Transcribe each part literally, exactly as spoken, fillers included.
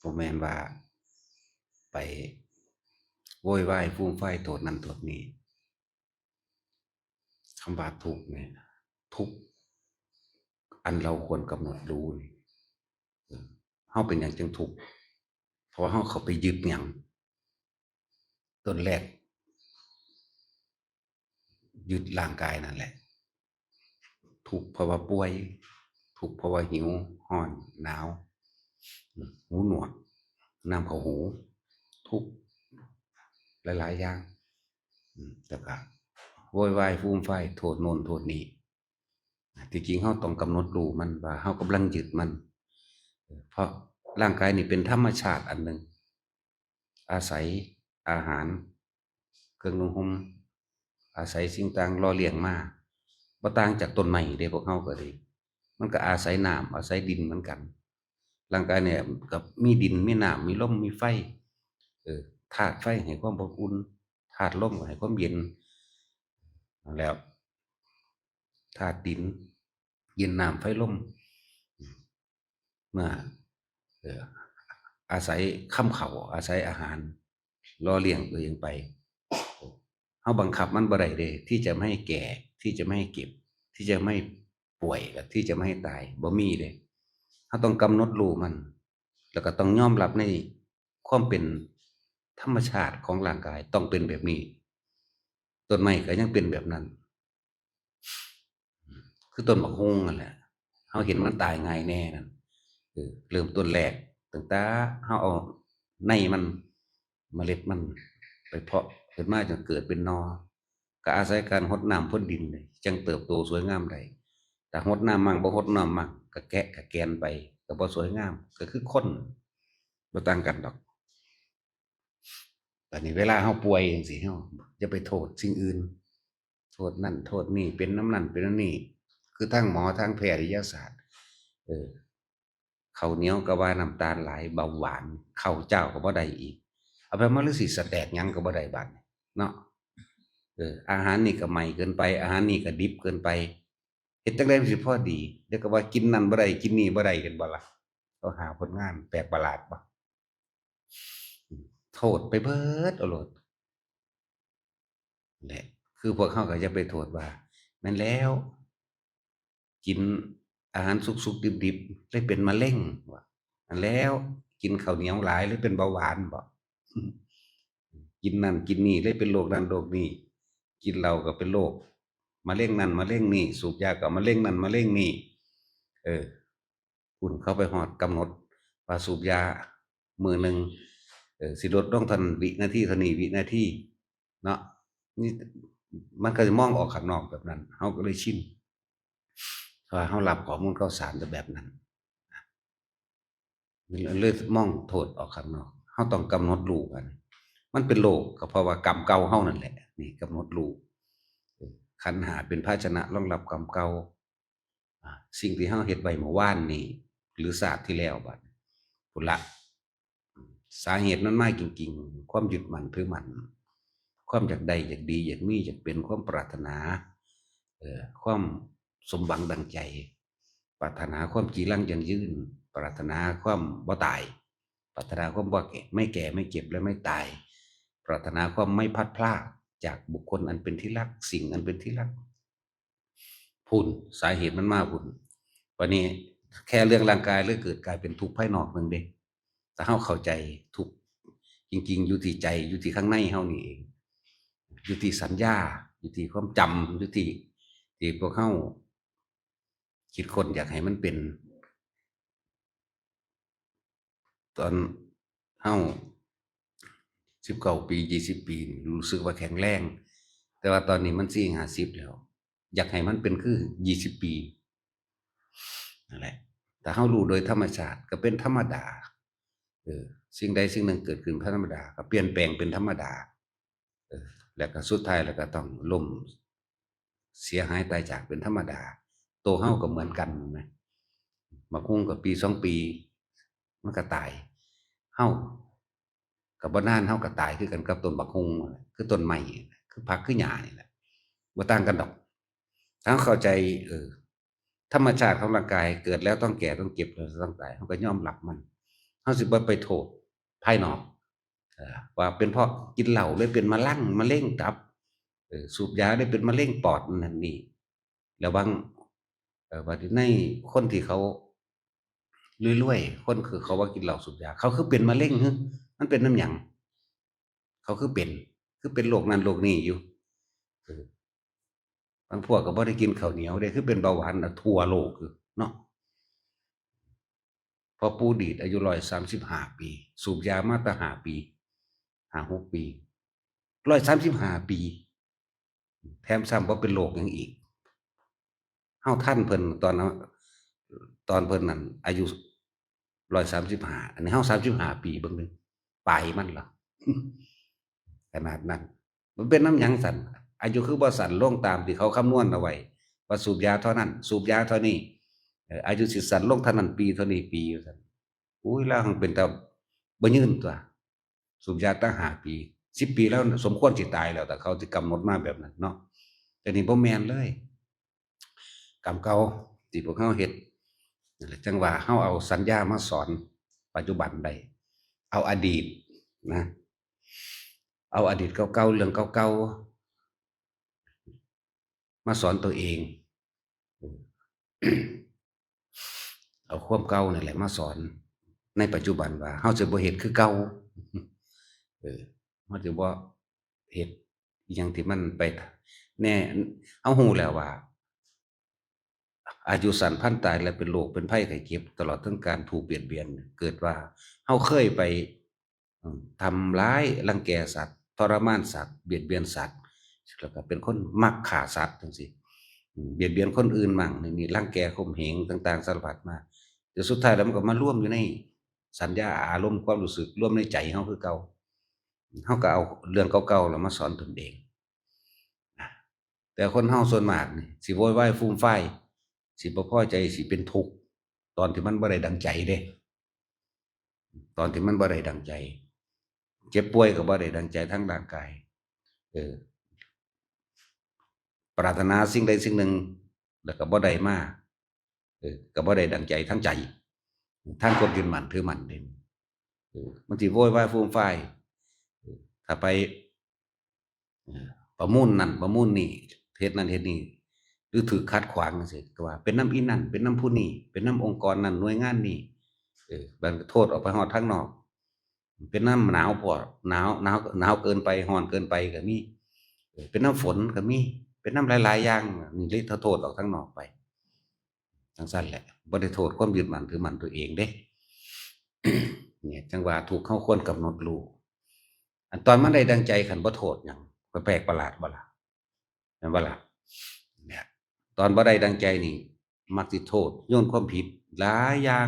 บ่แม่นว่าไปโวยวายฟูมฟายโทษนั่นโทษนี่ คำว่าทุกข์เนี่ย ทุกข์อันเราควรกำหนดรู้นี่ เออ เฮาเป็นหยังจึงทุกข์ เพราะว่าเฮาเข้าไปยึดหยัง ต้นแรก ยึดร่างกายนั่นแหละ ทุกข์เพราะว่าป่วย ทุกข์เพราะว่าหิว ร้อน หนาว หูหนวก น้ำเข้าหู ทุกข์หลายๆ อย่าง อืม แล้วก็โวยวายฟูมฟายโทษโน่นโทษนี่ ที่จริงเฮาต้องกำหนดรู้มันว่าเฮากำลังยึดมัน เพราะร่างกายนี่เป็นธรรมชาติอันหนึ่ง อาศัยอาหาร เครื่องนุ่งห่ม อาศัยสิ่งต่างหล่อเลี้ยงมา บ่ต่างจากต้นไม้เด้ พวกเฮาก็ดี มันก็อาศัยน้ำ อาศัยดินเหมือนกัน ร่างกายเนี่ยก็มีดิน มีน้ำ มีลม มีไฟ เออ ธาตุไฟให้ความอบอุ่น ธาตุลมก็ให้ความเย็น แล้ว ธาตุดิน ดิน น้ำ ไฟ ลม เมื่อ เอ่อ อาศัยคำเข้า อาศัยอาหารหล่อเลี้ยงตัวเองไป เฮาบังคับมันบ่ได้เด้ ที่จะไม่ให้แก่ ที่จะไม่ให้เจ็บ ที่จะไม่ป่วย และที่จะไม่ให้ตาย บ่มีเด้ เฮาต้องกำหนดรู้มัน แล้วก็ต้องยอมรับในความเป็นธรรมชาติของร่างกาย ต้องเป็นแบบนี้ ต้นไม้ก็ยังเป็นแบบนั้น คือต้นบักฮุ่งนั่นแหละ เฮาเห็นมันตายง่ายแน่นั่น เออ เริ่มต้นแรก ตั้งแต่เฮาเอาในมัน เมล็ดมันไปเพาะขึ้นมาจนเกิดเป็นหน่อ ก็อาศัยการหดน้ำพ่นดินเลย จั่งเติบโตสวยงามได้ แต่หดน้ำมั่งบ่หดน้ำมั่ง ก็แกะก็แกนไป ก็บ่สวยงาม ก็คือคน บ่ต่างกันดอก บัดนี้เวลาเฮาป่วยจั่งซี้ เฮาอย่าไปโทษสิ่งอื่น โทษนั่นโทษนี่ เป็นนำนั่นเป็นนำนี่ คือทางหมอทางแพทยศาสตร์ เออ ข้าวเหนียวก็ว่าน้ำตาลหลาย เบาหวาน ข้าวเจ้าก็บ่ได้อีก เอาไปมาฤๅษีสแต็กหยังก็บ่ได้บัดนี้เนาะ เออ อาหารนี่ก็ใหม่เกินไป อาหารนี่ก็ดิบเกินไป เฮ็ดจั่งใดมันสิพอดี เดี๋ยวก็ว่ากินนั่นบ่ได้ กินนี่บ่ได้ เห็นบ่ล่ะ เขาหาผลงานแปลกประหลาดบ่ โทษไปเบิดเอาโลด แหละ คือพวกเฮาก็อย่าไปโทษว่า แม่นแล้ว กินอาหารสุกๆ ดิบๆ เลยเป็นมะเร็ง ว่า อันแล้ว กินข้าวเหนียวหลายเลยเป็นเบาหวานบ่ กินนั่นกินนี่เลยเป็นโรคนั่นโรคนี่ กินเหล้าก็เป็นโรคมะเร็งนั่นมะเร็งนี่ สูบยาก็มะเร็งนั่นมะเร็งนี่ เออ คุณเข้าไปฮอดกำหนดว่าสูบยามื้อหนึ่ง เออ สิลดลงเท่านั้นวินาที เท่านี้วินาที เนาะ นี่มันก็จะมองออกข้างนอกแบบนั้น เฮาก็เลยชิน เพราะว่าเฮารับข้อมูลข่าวสารแต่แบบนั้น เลยมองโทษออกข้างนอก เฮาต้องกำหนดรู้กัน มันเป็นโรคก็เพราะว่ากรรมเก่าเฮานั่นแหละ นี่กำหนดรู้ เออ ขันธ์ห้าเป็นภาชนะรองรับกรรมเก่า อ่า สิ่งที่เฮาเฮ็ดไว้เมื่อวานนี้ หรือชาติที่แล้วบัดนี้ พุ้นละ สาเหตุมันมาจริงๆ ความยึดมั่นถือมั่น ความอยากได้ อยากดี อยากมี อยากเป็น ความปรารถนา เอ่อ ความสมหวังดังใจ ปรารถนาความจีรังยั่งยืน ปรารถนาความบ่ตาย ปรารถนาความบ่แก่ ไม่แก่ ไม่เจ็บ และไม่ตาย ปรารถนาความไม่พลัดพรากจากบุคคลอันเป็นที่รัก สิ่งอันเป็นที่รัก พุ้น สาเหตุมันมาพุ้น บัดนี้แค่เรื่องร่างกายเลยเกิดกลายเป็นทุกข์ภายนอกหนึ่งเด้ ถ้าเฮาเข้าใจทุกข์จริงๆ อยู่ที่ใจ อยู่ที่ข้างในเฮานี่เอง อยู่ที่สัญญา อยู่ที่ความจำ อยู่ที่ ที่พวกเฮาคิดค้นอยากให้มันเป็น ตอนเฮาสิบเก้าปี ยี่สิบปีนี่รู้สึกว่าแข็งแรง แต่ว่าตอนนี้มันสี่ห้าสิบแล้ว อยากให้มันเป็นคือยี่สิบปี นั่นแหละ ถ้าเฮารู้โดยธรรมชาติก็เป็นธรรมดา เออ สิ่งใดสิ่งหนึ่งเกิดขึ้นเป็นธรรมดา ก็เปลี่ยนแปลงเป็นธรรมดา เออ แล้วก็สุดท้ายแล้วก็ต้องล้ม เสียหายตายจากเป็นธรรมดา ตัวเฮาก็เหมือนกันนะ บักฮุ่งก็ปีสองปี มันก็ตาย เฮาก็บ่นานเฮาก็ตายคือกันกับต้นบักฮุ่งนั่นแหละ คือต้นไม้ คือผัก คือหญ้านี่แหละ บ่ต่างกันดอก ถ้าเฮาเข้าใจ เออ ธรรมชาติของร่างกายเกิดแล้วต้องแก่ ต้องเจ็บ แล้วต้องตาย เฮาก็ยอมรับมัน เฮาสิบ่ไปโทษภายนอก เอ่อ ว่าเป็นเพราะกินเหล้าเลยเป็นมะลัง มะเร็งตับ เอ่อ สูบยาเลยเป็นมะเร็งปอดนั่นนี่ ระวัง เอ่อ บัดนี้ในคนที่เขารวยๆ คนคือเขาว่ากินเหล้าสูบยา เขาคือเป็นมะเร็ง หึ มันเป็นนำหยัง เขาคือเป็น คือเป็นโรคนั้นโรคนี้อยู่ เออ บางพวกก็บ่ได้กินข้าวเหนียวเด้ คือเป็นเบาหวานน่ะทั่วโลกอยู่เนาะ พ่อปู่ดีดอายุร้อยสามสิบห้าปี สูบยามาตั้งห้าปี ห้าหกปี ร้อยสามสิบห้าปี แถมซ้ำบ่เป็นโรคหยังอีก เฮาทันเพิ่นตอน ตอนเพิ่นนั่นอายุร้อยสามสิบห้า อันนี้เฮาสามสิบห้าปี เบิ่งเด้อ ปลายมันล่ะ ขนาดนั้น มันเป็นนำหยังซั่น อายุคือบ่สั้นลงตามที่เขาคำนวณเอาไว้ ว่าสูบยาเท่านั้น สูบยาเท่านี้ เอ่อ อายุสิสั้นลงเท่านั้นปี เท่านี้ปี ว่าซั่น อุ้ย ลาวหั้นเป็นตาบ่ยืนตั๊ว สูบยาตั้งห้าปี สิบปี ลาวสมควรสิตายแล้ว ถ้าเขาสิกำหนดมาแบบนั้นเนาะ แต่นี่บ่แม่นเลย กรรมเก่าที่พวกเฮาเฮ็ด นั่นแหละ จั่งว่าเฮาเอาสัญญามาสอนปัจจุบันได้ เอาอดีตนะ เอาอดีตเก่าๆ เรื่องเก่าๆ มาสอนตัวเอง เอาความเก่านั่นแหละมาสอนในปัจจุบันว่าเฮาสิบ่เฮ็ดคือเก่า เออ เฮาสิบ่เฮ็ดอิหยังที่มันไปแน่ เฮาฮู้แล้วว่า อายุสั้นพลันตาย และเป็นโรคเป็นภัยไข้เจ็บ ตลอดทั้งการถูกเบียดเบียน เกิดว่าเฮาเคยไป อืม ทำร้ายรังแกสัตว์ ทรมานสัตว์ เบียดเบียนสัตว์ แล้วก็เป็นคนมักฆ่าสัตว์จั่งซี้ อืม เบียดเบียนคนอื่นมั่ง นี่ นี่รังแกข่มเหงต่างๆ สารพัดมา เดี๋ยวสุดท้ายแล้วมันก็มารวมอยู่ในสัญญาอารมณ์ความรู้สึก รวมในใจเฮาคือเก่า เฮาก็เอาเรื่องเก่าๆ แล้วมาสอนตนเอง แต่คนเฮาส่วนมากนี่ สิโวยวายฟูมฟาย สิบ่พอใจ สิเป็นทุกข์ ตอนที่มันบ่ได้ดังใจเด้ ตอนที่มันบ่ได้ดังใจ เจ็บป่วยก็บ่ได้ดังใจทางร่างกาย เออ ปรารถนาสิ่งใดสิ่งหนึ่ง แล้วก็บ่ได้มา เออ ก็บ่ได้ดังใจทางใจ ทางคนยึดมั่นถือมั่นเด้ เออ มันสิโวยวายฟูมฟาย เออ ถ้าไป เอ่อ ประมูลนั่นประมูลนี่ เฮ็ดนั่นเฮ็ดนี่ หรือถูกขัดขวางจั่งซี้ ก็ว่าเป็นนำอีนั่น เป็นนำผู้นี่ เป็นนำองค์กรนั่น หน่วยงานนี่ เออ บางโทษออกไปฮอดทางนอก เป็นนำหนาวพอ หนาว หนาว หนาวเกินไป ร้อนเกินไปก็มี เออ เป็นนำฝนก็มี เป็นนำหลายๆ อย่าง นี่เลยโทษออกทางนอกไป จั่งซั้นแหละ บ่ได้โทษความยึดมั่นถือมั่นตัวเองเด้ เนี่ย จั่งว่าทุกข์เฮาควรกำหนดรู้ อันตอนมันได้ดังใจคันบ่โทษหยัง ก็แปลกประหลาดบ่ล่ะ แม่นบ่ล่ะ เนี่ย ตอนบ่ได้ดังใจนี่ มักสิโทษ โยนความผิดหลายอย่าง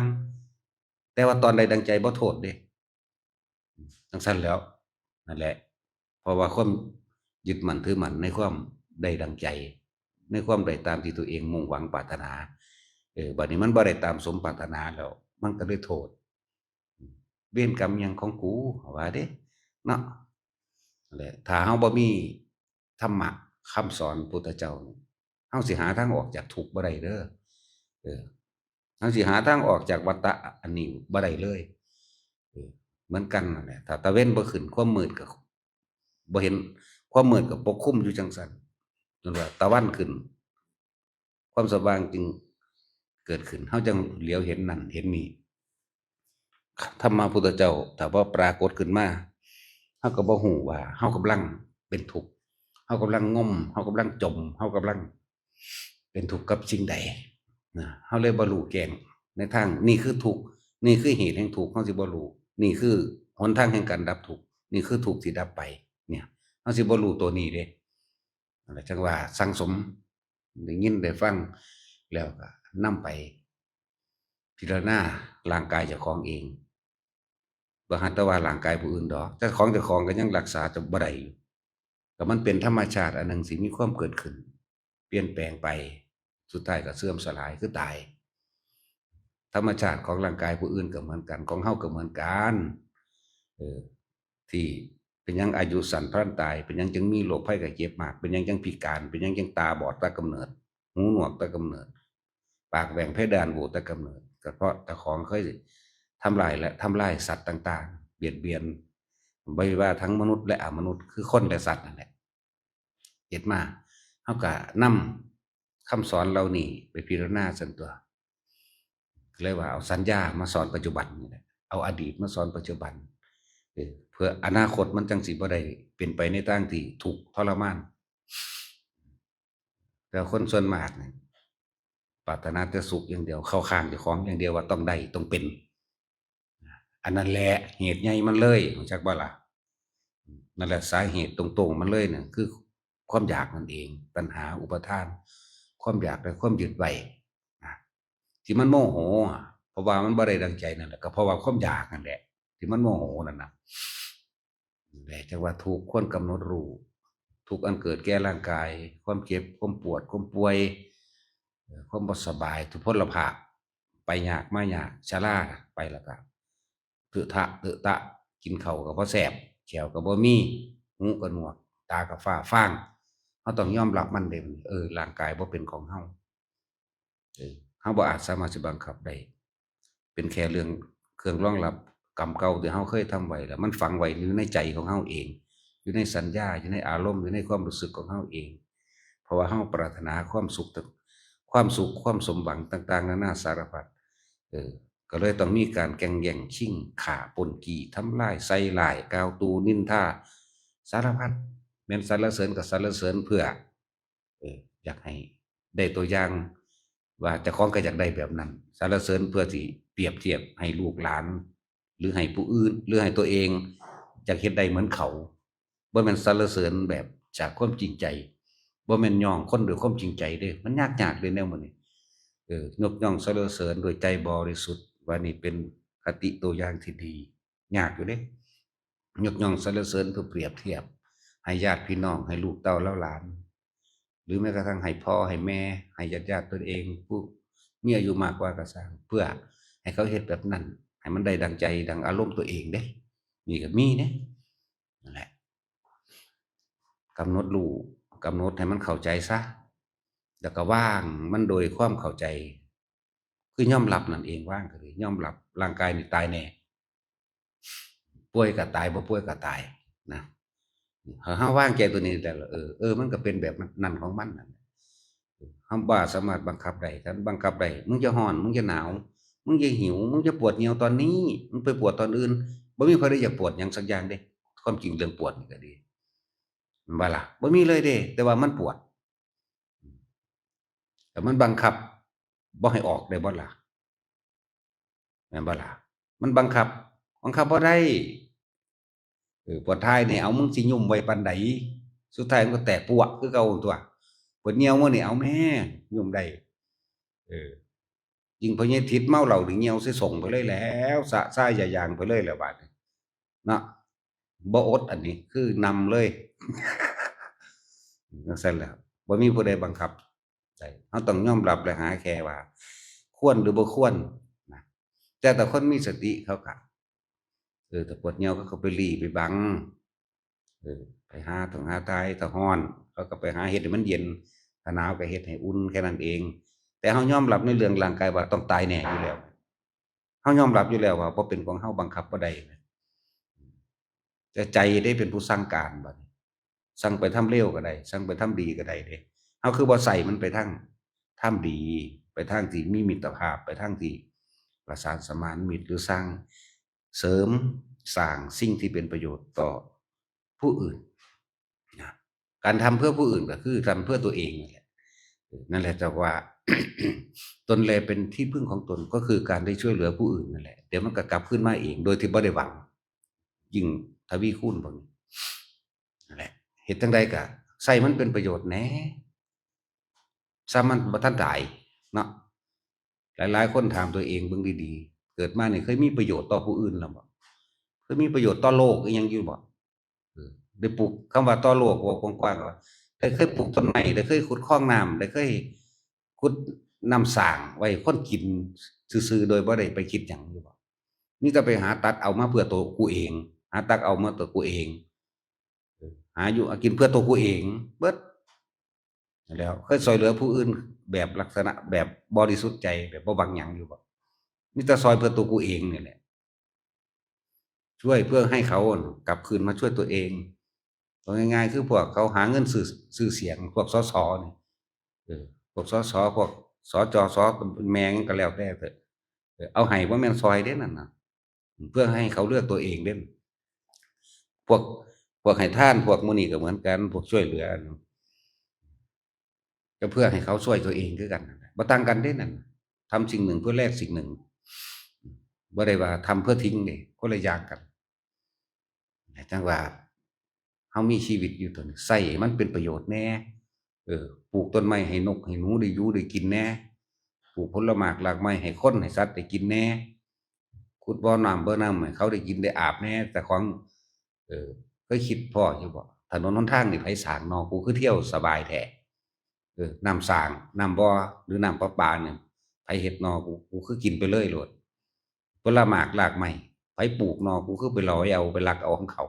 แต่ว่าตอนได้ดังใจบ่โทษเด้ จั่งซั้นแหล้ว นั่นแหละ เพราะว่าความยึดมั่นถือมั่นในความได้ดังใจ ในความได้ตามที่ตัวเองมุ่งหวังปรารถนา เออ บัดนี้มันบ่ได้ตามสมปรารถนาแล้ว มันก็เลยโทษ เวรกรรมหยังของกู ว่าเด้ เนาะ นั่นแหละ ถ้าเฮาบ่มีธรรมะคำสอนพุทธเจ้านี่ เฮาสิหาทางออกจากทุกข์บ่ได้เด้อ เออ เฮาสิหาทางออกจากวัฏฏะอันนี้บ่ได้เลย เออ เหมือนกันนั่นแหละ ถ้าตะเว็นบ่ขึ้น ความมืดก็บ่เห็น ความมืดก็ปกคลุมอยู่จั่งซั้น จนว่าตะวันขึ้น ความสว่างจึงเกิดขึ้น เฮาจั่งเหลียวเห็นนั่นเห็นนี่ ธรรมะพุทธเจ้า ถ้าบ่ปรากฏขึ้นมา เฮาก็บ่ฮู้ว่าเฮากำลังเป็นทุกข์ เฮากำลังงม เฮากำลังจม เฮากำลังเป็นทุกข์กับสิ่งใด นะ เฮาเลยบ่รู้แจ้งในทาง นี่คือทุกข์ นี่คือเหตุแห่งทุกข์ เฮาสิบ่รู้ นี่คือหนทางแห่งการดับทุกข์ นี่คือทุกข์ที่ดับไป เนี่ย เฮาสิบ่รู้ตัวนี้เด้ นั่นแหละ จั่งว่าสั่งสม ได้ยินได้ฟัง แล้วก็นำไปพิจารณาร่างกายเจ้าของเอง บ่หันแต่ว่าร่างกายผู้อื่นดอก แต่ของเจ้าของก็ยังรักษาจะบ่ได้อยู่ ก็มันเป็นธรรมชาติอันหนึ่งที่มีความเกิดขึ้น เปลี่ยนแปลงไป สุดท้ายก็เสื่อมสลาย คือตาย ธรรมชาติของร่างกายผู้อื่นก็เหมือนกัน ของเฮาก็เหมือนกัน เออ ที่เป็นหยังอายุสั้นพลันตาย เป็นหยังจึงมีโรคภัยไข้เจ็บมาก เป็นหยังจึงพิการ เป็นหยังจึงตาบอดแต่กำเนิด หูหนวกแต่กำเนิด ปากแหว่งเพดานโหวแต่กำเนิด ก็เพราะเจ้าของเคยท ทำลายและทำลายสัตว์ต่างๆ เบียดเบียน บ่ว่าทั้งมนุษย์และอมนุษย์ คือคนและสัตว์นั่นแหละ เฮ็ดมา เฮาก็นำคำสอนเหล่านี้ไปพิจารณาซั่นตั๊ว เลยว่าเอาสัญญามาสอนปัจจุบันนี่แหละ เอาอดีตมาสอนปัจจุบัน เออ เพื่ออนาคตมันจั่งสิบ่ได้เป็นไปในทางที่ทุกข์ทรมาน แต่คนส่วนมากนี่ปรารถนาแต่สุขอย่างเดียว เข้าข้างเจ้าของอย่างเดียวว่าต้องได้ ต้องเป็น อันนั้นแหละเหตุใหญ่มันเลย รู้จักบ่ล่ะ? นั่นแหละสาเหตุตรงๆมันเลยน่ะ คือความอยากนั่นเอง ตัณหาอุปาทาน ความอยากและความยึดไว้นะ ที่มันโมโหอะ เพราะว่ามันบ่ได้ดังใจนั่นแหละ ก็เพราะว่าความอยากนั่นแหละ ที่มันโมโหนั่นน่ะ นั่นแหละจั่งว่าทุกข์ ควรกำหนดรู้ ทุกข์อันเกิดแก่ร่างกาย ความเจ็บ ความปวด ความป่วย เอ่อ ความบ่สบาย ทุพพลภาพ ไปยากมายาก ชรา ไปแล้วก็เถอะทะ เถอะตะ กินข้าวก็บ่แซ่บ แข้วก็บ่มี หูก็หนวก ตาก็ฟ้าฟาง เฮาต้องยอมรับมันเด้ เออ ร่างกายบ่เป็นของเฮา เออ เฮาบ่อาจสามารถสิบังคับได้ เป็นแค่เรื่อง เครื่องรองรับกรรมเก่าที่เฮาเคยทำไว้ แล้วมันฝังไว้อยู่ในใจของเฮาเอง อยู่ในสัญญา อยู่ในอารมณ์ อยู่ในความรู้สึกของเฮาเอง เพราะว่าเฮาปรารถนาความสุขต่าง ความสุข ความสมหวังต่างๆนานาสารพัด เออ ก็เลยต้องมีการแก่งแย่งชิง ฆ่า ปล้น จี้ ทำลาย ใส่ร้าย กล่าวตู่ นินทา สารพัด แม่นสรรเสริญก็สรรเสริญเพื่อ เออ อยากให้ได้ตัวอย่างว่าเจ้าของก็อยากได้แบบนั้น สรรเสริญเพื่อสิเปรียบเทียบให้ลูกหลาน หรือให้ผู้อื่น หรือให้ตัวเอง อยากเฮ็ดได้เหมือนเขา บ่แม่นสรรเสริญแบบจากความจริงใจ บ่แม่นย่องคนด้วยความจริงใจเด้ มันยากๆเด้แนวหมู่นี้ เออ ยกย่องสรรเสริญด้วยใจบริสุทธิ์ ว่านี่เป็นคติตัวอย่างที่ดี ยากอยู่เด้ ยกย่องสรรเสริญเพื่อเปรียบเทียบ ให้ญาติพี่น้อง ให้ลูกเต้าเหล่าหลาน หรือแม้กระทั่งให้พ่อให้แม่ ให้ญาติๆตนเอง ผู้มีอายุมากกว่าก็ซ่าง เพื่อให้เขาเฮ็ดแบบนั้น ให้มันได้ดังใจดังอารมณ์ตัวเองเด้ นี่ก็มีเด้ นั่นแหละ กำหนดรู้ กำหนดให้มันเข้าใจซะ แล้วก็วางมันโดยความเข้าใจ คือยอมรับนั่นเอง วางก็คือยอมรับ ร่างกายนี่ตายแน่ ป่วยก็ตาย บ่ป่วยก็ตายนะ เฮา เฮาวางใจตัวนี้ได้แล้ว เออ เออ มันก็เป็นแบบนั้นของมันนั่นแหละ เฮาบ่สามารถบังคับได้ คันบังคับได้ มึงจะร้อน มึงจะหนาว มึงจะหิว มึงจะปวดเหี่ยวตอนนี้ มึงไปปวดตอนอื่น บ่มีใครได้อยากปวดหยังสักอย่างเด้ ความจริงเรื่องปวดนี่ก็ดี แม่นบ่ล่ะ? บ่มีเลยเด้ แต่ว่ามันปวด แต่มันบังคับบ่ให้ออกได้บ่ล่ะ? แม่นบ่ล่ะ? มันบังคับ บังคับบ่ได้ เออ ปวดท้ายนี่ เอา มึงสิยุมไว้ปานใด? สุดท้ายมันก็แตกปัวะคือเก่าตั๊ว ปวดเหี่ยวมื้อนี่ เอาแม่ ยุมได้ เออ ยิ่งพ่อใหญ่ทิดเมาเหล้านี่เหี่ยวใส่ส่งไปเลยแหล้ว สะซ้ายยายางไปเลยแหละบาดนี้ เนาะ บ่อด อันนี้คือนำเลย จั่งซั้นแหละ บ่มีผู้ใดบังคับได้ เฮาต้องยอมรับและหาแค่ว่า ควรหรือบ่ควรนะ แต่ถ้าคนมีสติเขาก็ เออ ถ้าปวดเหี่ยวเขาก็ไปหลีไปบัง เออ ไปหาถงหาทาย ถ้าร้อนเขาก็ไปหาเฮ็ดให้มันเย็น ถ้าหนาวก็เฮ็ดให้อุ่น แค่นั้นเอง แต่เฮายอมรับในเรื่องร่างกายว่าต้องตายแน่อยู่แล้ว เฮายอมรับอยู่แล้วว่าบ่เป็นของเฮา บังคับบ่ได้นะ แต่ใจเด้เป็นผู้สั่งการบัดนี้ สั่งไปทำเลวก็ได้ สั่งไปทำดีก็ได้เด้ เฮาคือบ่ใส่มันไปทาง ทางดี ไปทางที่มีมิตรภาพ ไปทางที่ประสานสมานมิตร หรือสร้าง เสริมสร้างสิ่งที่เป็นประโยชน์ต่อผู้อื่นนะ การทำเพื่อผู้อื่นก็คือทำเพื่อตัวเองนั่นแหละ เออ นั่นแหละจั่งว่า ตนแลเป็นที่พึ่งของตน ก็คือการได้ช่วยเหลือผู้อื่นนั่นแหละ เดี๋ยวมันก็กลับคืนมาเอง โดยที่บ่ได้หวัง ยิ่งทวีคูณบัดนี้ นั่นแหละ เฮ็ดจั่งใดก็ใส่มันเป็นประโยชน์แหน่ ซ้ำมันบ่ทันตายเนาะ หลายๆคนถามตัวเองเบิ่งดีๆ เกิดมานี่เคยมีประโยชน์ต่อผู้อื่นแล้วบ่? เคยมีประโยชน์ต่อโลกอีหยังอยู่บ่? เออ ได้ปลูก คำว่าต่อโลก เว้ากว้างๆ ว่า ได้เคยปลูกต้นไม้ ได้เคยขุดคลองน้ำ ได้เคยขุดน้ำสร้างไว้ให้คนกินซื่อๆ โดยบ่ได้ไปคิดหยังอยู่บ่? มีแต่ไปหาตัดเอามาเพื่อตัวกูเอง หาตักเอามาตัวกูเอง เออ หาอยู่หากินเพื่อตัวกูเองเบิด แล้วเคยซ่อยเหลือผู้อื่นแบบลักษณะแบบบริสุทธิ์ใจ แบบบ่หวังหยังอยู่บ่? มีแต่ซ่อยเพื่อตัวกูเองนี่แหละ ช่วยเพื่อให้เขากลับคืนมาช่วยตัวเอง ตัวง่ายๆ คือพวกเขาหาเงินซื้อ ซื้อเสียง พวกสสนี่ เออ พวกสส พวกสจ ส แม่งก็แล้วแต่เถอะ เออ เอาให้บ่แม่นซอยเด้นั่นน่ะ เพื่อให้เขาเลือกตัวเองเด้ พวก พวกให้ทาน พวกหมู่นี้ก็เหมือนกัน พวกช่วยเหลือ ก็เพื่อให้เขาช่วยตัวเองคือกันนั่นแหละ บ่ต่างกันเด้นั่นน่ะ ทำสิ่งหนึ่งเพื่อแลกสิ่งหนึ่ง บ่ได้ว่าทำเพื่อทิ้งเด้ คนละอย่างกัน จั่งว่า เฮามีชีวิตอยู่ตอนนี้ ใช้ให้มันเป็นประโยชน์แหน่ เออ ปลูกต้นไม้ให้นกให้หนูได้อยู่ได้กินแหน่ ปลูกผลหมากรากไม้ให้คนให้สัตว์ได้กินแหน่ ขุดบ่อน้ำบ่อน้ำให้เขาได้กินได้อาบแหน่ แต่ของ เออ เคยคิดพ้ออยู่บ่ ถนนหนทางนี่ไผสร้างนอ กูคือเที่ยวสบายแท้ เออ น้ำสร้าง น้ำบ่อ หรือน้ำประปาเนี่ย ไผเฮ็ดนอ กู กูคือกินไปเลยโลด ผลหมากรากไม้ ไผปลูกนอ กูคือไปลอยเอา ไปลักเอาของเขา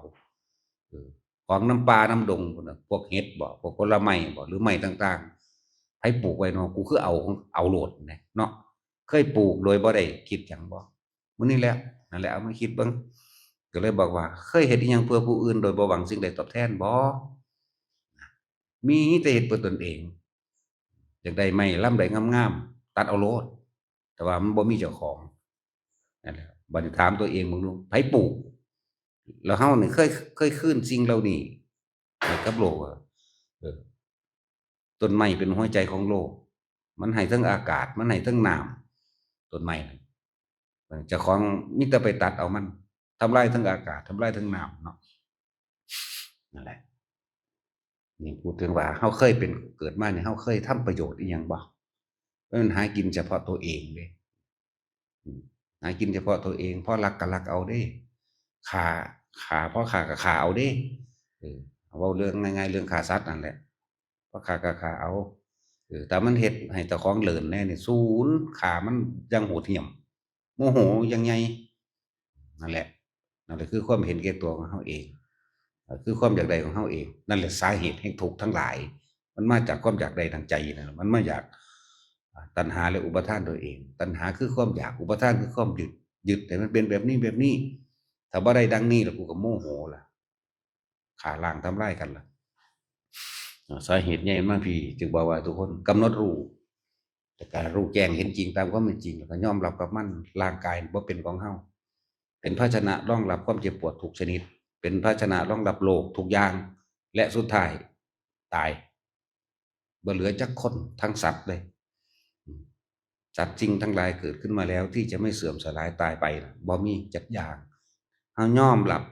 เออ ของนำป่านำดงพุ้นน่ะ พวกเห็ดบ่ พวกผลไม้บ่ หรือไม้ต่างๆ ไผปลูกไว้นอ กูคือเอา เอาโลดนะเนาะ เคยปลูกโดยบ่ได้คิดหยังบ่ มื้อนี้แหละ นั่นแหละ เอามาคิดเบิ่ง ก็เลยบอกว่า เคยเฮ็ดอิหยังเพื่อผู้อื่นโดยบ่หวังสิ่งใดตอบแทนบ่ มีแต่เฮ็ดเพื่อตนเอง อยากได้ไม้ลำใดงามๆ ตัดเอาโลด แต่ว่ามันบ่มีเจ้าของ นั่นแหละ บัดนี้ถามตัวเองเบิ่งดู ไผปลูก แล้วเฮานี่เคย เคยคืนสิ่งเหล่านี้ให้กับโลกอะ เออ ต้นไม้เป็นหัวใจของโลก มันให้ทั้งอากาศ มันให้ทั้งน้ำ ต้นไม้นั่น เจ้าของมีแต่ไปตัดเอามัน ทำลายทั้งอากาศ ทำลายทั้งน้ำเนาะ นั่นแหละ นี่พูดถึงว่าเฮาเคยเป็น เกิดมานี่ เฮาเคยทำประโยชน์อิหยังบ่ มันหากินเฉพาะตัวเองเด้ อืม หากินเฉพาะตัวเอง พอลักก็ลักเอาเด้ ฆ่า ฆ่า พอฆ่าก็ฆ่าเอาเด้ เออ เอาเว้าเรื่องง่ายๆ เรื่องฆ่าสัตว์นั่นแหละ พอฆ่าก็ฆ่าเอา เออ แต่มันเฮ็ดให้เจ้าของเลินแหน่นี่ สูญฆ่ามันอย่างโหดเหี้ยม โมโหอย่างใหญ่ นั่นแหละ นั่นแหละคือความเห็นแก่ตัวของเฮาเอง เอ่อ คือความอยากได้ของเฮาเอง นั่นแหละสาเหตุแห่งทุกข์ทั้งหลาย มันมาจากความอยากได้ทางใจนั่นแหละ มันมาจาก อ่า ตัณหาและอุปาทานตัวเอง ตัณหาคือความอยาก อุปาทานคือความยึด ยึดให้มันเป็นแบบนี้แบบนี้ ถ้าบ่ได้ดังนี้แล้วกูก็โมโหล่ะ ฆ่าล้างทำลายกันล่ะ อ่า สาเหตุใหญ่มันมาพี้ จึงบอกว่าทุกคนกำหนดรู้ แต่การรู้แจ้งเห็นจริงตามความเป็นจริง แล้วก็ยอมรับกับมัน ร่างกายบ่เป็นของเฮา เป็นภาชนะรองรับความเจ็บปวดทุกชนิด เป็นภาชนะรองรับโรคทุกอย่าง และสุดท้ายตาย บ่เหลือจักคนทั้งสัตว์เลย อืม สัตว์สิ่งทั้งหลายเกิดขึ้นมาแล้วที่จะไม่เสื่อมสลายตายไปน่ะ บ่มีจักอย่าง เฮายอมรับ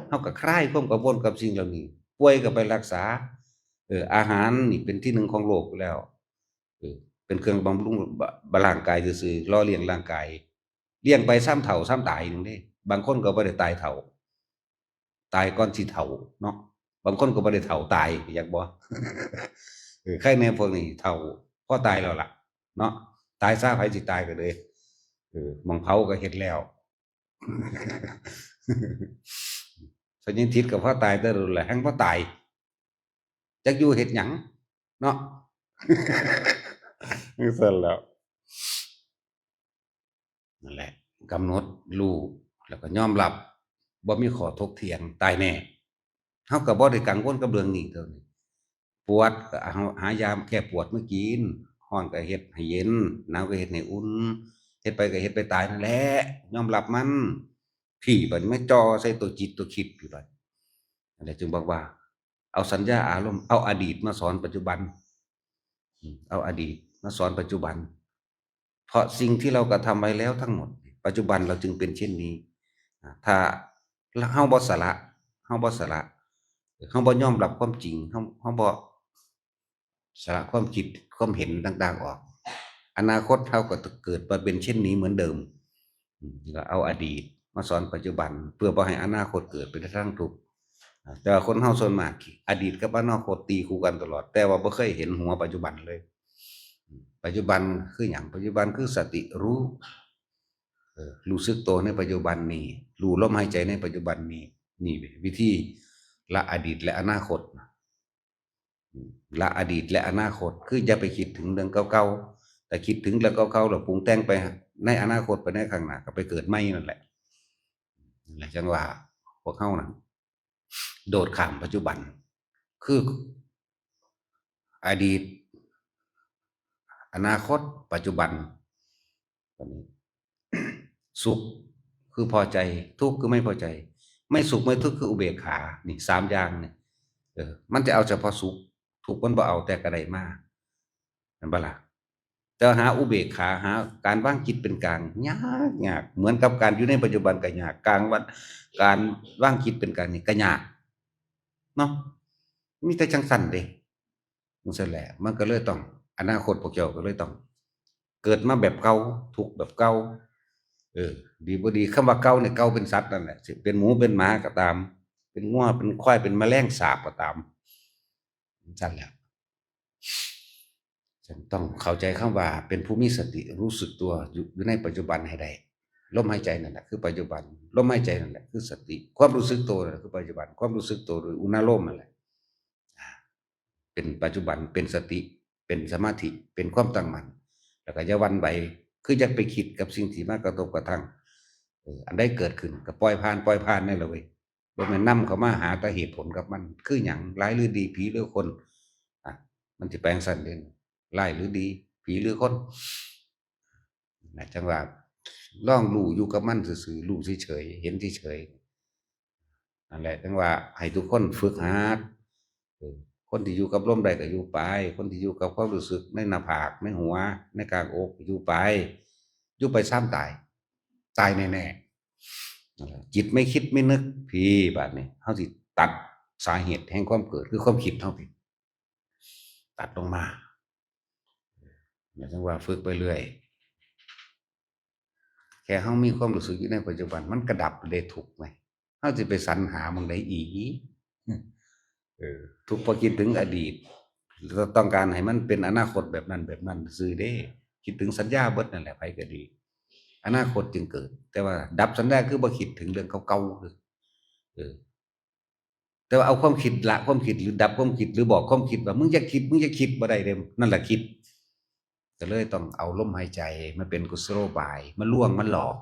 เฮาก็คลายความกังวลกับสิ่งเหล่านี้ ป่วยก็ไปรักษา เออ อาหารนี่เป็นที่หนึ่งของโลกอยู่แล้ว เออ เป็นเครื่องบำรุงบะ ร่างกายซื่อๆ หล่อเลี้ยงร่างกาย เลี้ยงไปซ้ำเฒ่าซ้ำตายหนึ่งเด้ บางคนก็บ่ได้ตายเฒ่า ตายก่อนสิเฒ่าเนาะ บางคนก็บ่ได้เฒ่าตาย อยากบ่ เออ ใครแน่พวกนี้เฒ่า พอตายแล้วล่ะ เนาะ ตายซะ ไผสิตายก็เลย เออ หม่องเผาก็เฮ็ดแล้ว สัญญาณทิศก็พอตายแต่โดนแหละ แฮงพอตาย จักอยู่เฮ็ดหยัง เนาะ จั่งซั้นแหล้ว นั่นแหละ กำหนดรู้ แล้วก็ยอมรับ บ่มีข้อถกเถียง ตายแน่ เฮาก็บ่ได้กังวลกับเรื่องนี้เท่านี้ ปวดก็เอา หายาแก้ปวดมากิน ร้อนก็เฮ็ดให้เย็น หนาวก็เฮ็ดให้อุ่น เฮ็ดไปก็เฮ็ดไปตายนั่นแหละ ยอมรับมัน พี้บัดนี้มาจ่อใส่ตัวจิตตัวคิดพี้บัด นั่นแหละจึงบอกว่า เอาสัญญาอารมณ์ เอาอดีตมาสอนปัจจุบัน อืม เอาอดีตมาสอนปัจจุบัน เพราะสิ่งที่เรากระทำไว้แล้วทั้งหมด ปัจจุบันเราจึงเป็นเช่นนี้ อ่า ถ้าเฮาบ่สละ เฮาบ่สละ เฮาบ่ยอมรับความจริง เฮา เฮาบ่สละความคิด ความเห็นต่างๆออก อนาคตเฮาก็เกิดมาเป็นเช่นนี้เหมือนเดิม อืม ก็เอาอดีตมาสอนปัจจุบัน เพื่อบ่ให้อนาคตเกิดเป็นทางทุกข์ อ่า แต่ว่าคนเฮาส่วนมาก อดีตกับอนาคตตีคู่กันตลอด แต่ว่าบ่เคยเห็นหัวปัจจุบันเลย อืม ปัจจุบันคือหยัง ปัจจุบันคือสติรู้ เออ รู้สึกตัวในปัจจุบันนี้ รู้ลมหายใจในปัจจุบันนี้ นี่วิธีละอดีตและอนาคต อืม ละอดีตและอนาคต คืออย่าไปคิดถึงเรื่องเก่าๆ แต่คิดถึงเรื่องเก่าๆ แล้วปรุงแต่งไปในอนาคต ไปในข้างหน้า ก็ไปเกิดใหม่นั่นแหละ นั่นแหละจังว่าพวกเฮานะโดดข้ามปัจจุบัน คืออดีต อนาคต ปัจจุบัน อันนี้ สุขคือพอใจ ทุกข์คือไม่พอใจ ไม่สุขไม่ทุกข์คืออุเบกขา นี่สามอย่างนี่ เออ มันจะเอาเฉพาะสุข ทุกข์มันบ่เอาแต่กะได้มา แม่นบ่ล่ะ แต่หาอุเบกขา หาการวางจิตเป็นกลาง ยาก ยาก เหมือนกับการอยู่ในปัจจุบันก็ยาก กลางวัน การวางจิตเป็นกลางนี่ก็ยาก เนาะ มีแต่จังซั่นเด้ จังซั่นแหละ มันก็เลยต้อง อนาคตพวกเจ้าก็เลยต้อง เกิดมาแบบเก่า ทุกข์แบบเก่า เออ ดีบ่ดี คำว่าเก่าเนี่ย เก่าเป็นสัตว์นั่นแหละ สิเป็นหมูเป็นหมาก็ตาม เป็นงัวเป็นควาย เป็นแมลงสาบก็ตาม จังซั่นแหละ ฉันต้องเข้าใจคำว่าเป็นผู้มีสติรู้สึกตัวอยู่ อยู่ในปัจจุบันให้ได้ ลมหายใจนั่นแหละคือปัจจุบัน ลมหายใจนั่นแหละคือสติ ความรู้สึกตัวนั่นแหละคือปัจจุบัน ความรู้สึกตัวโดยอุณาโลมนั่นแหละ อ่า เป็นปัจจุบัน เป็นสติ เป็นสมาธิ เป็นความตั้งมั่น แล้วก็อย่าหวั่นไหว คืออย่าไปคิดกับสิ่งที่มากระทบกระทั่ง เออ อันใดเกิดขึ้นก็ปล่อยผ่าน ปล่อยผ่านนั่นแหละเว้ย บ่แม่นนำเข้ามาหาแต่เหตุผลกับมัน คือหยัง ร้ายหรือดี ผีหรือคน อ่ะ มันสิไปจั่งซั่นเด้ ร้ายหรือดี ผีหรือคน นะ จังว่าลองรู้อยู่กับมันซื่อๆ รู้เฉยๆ เห็นเฉยๆ นั่นแหละ จังว่าให้ทุกคนฝึกหัด เออ คนที่อยู่กับลมได้ก็อยู่ไป คนที่อยู่กับความรู้สึกในหน้าผาก ในหัว ในกลางอกก็อยู่ไป อยู่ไปซามตาย ตายแน่ๆ นั่นแหละ จิตไม่คิดไม่นึก พี้ บาดนี้ เฮาสิตัดสาเหตุแห่งความเกิด คือความคิดเฮาพี้ ตัดลงมา หมายถึงว่าฝึกไปเรื่อย แค่เฮามีความรู้สึกอยู่ในปัจจุบัน มันก็ดับได้ทุกข์ไหม เฮาสิไปสรรหาหม่องใดอีก เออ ทุกข์เพราะคิดถึงอดีต ต้องการให้มันเป็นอนาคตแบบนั้นแบบนั้นซื่อเด้ คิดถึงสัญญาเบิดนั่นแหละ ไผก็ดี อนาคตจึงเกิด แต่ว่าดับสัญญาคือบ่คิดถึงเรื่องเก่าๆ คือ เออ แต่ว่าเอาความคิดละความคิด หรือดับความคิด หรือบอกความคิดว่า "มึงอย่าคิด มึงอย่าคิด" บ่ได้เด้ นั่นแหละคิด ก็เลยต้องเอาลมหายใจมาเป็นกุศโลบาย มาลวง มาหลอก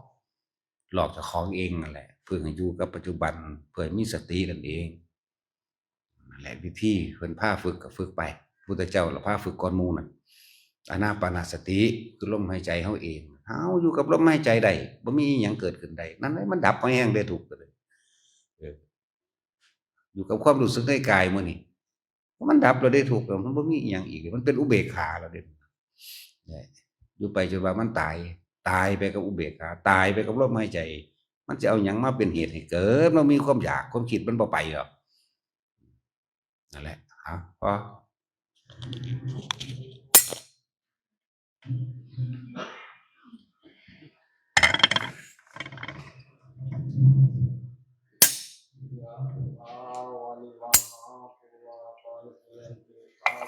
หลอกเจ้าของเองนั่นแหละ เพื่อให้อยู่กับปัจจุบัน เพื่อให้มีสตินั่นเอง นั่นแหละวิธีเพิ่นพาฝึกก็ฝึกไป พุทธเจ้าละพาฝึกก่อนหมู่นั่น อานาปานสติ คือลมหายใจเฮาเอง เฮาอยู่กับลมหายใจได้ บ่มีอิหยังเกิดขึ้นได้ นั่นแหละมันดับพอแห้งได้ทุกข์ก็เลย เออ อยู่กับความรู้สึกในกายมื้อนี้ มันดับแล้วได้ทุกข์แล้ว มันบ่มีอิหยังอีก มันเป็นอุเบกขาแล้วเด้ เนี่ย อยู่ไปจนว่ามันตาย ตายไปกับอุเบกขา ตายไปกับลมหายใจ มันจะเอาหยังมาเป็นเหตุให้เกิด มันมีความอยาก ความคิดมันบ่ไปหรอก นั่นแหละ เอา พอ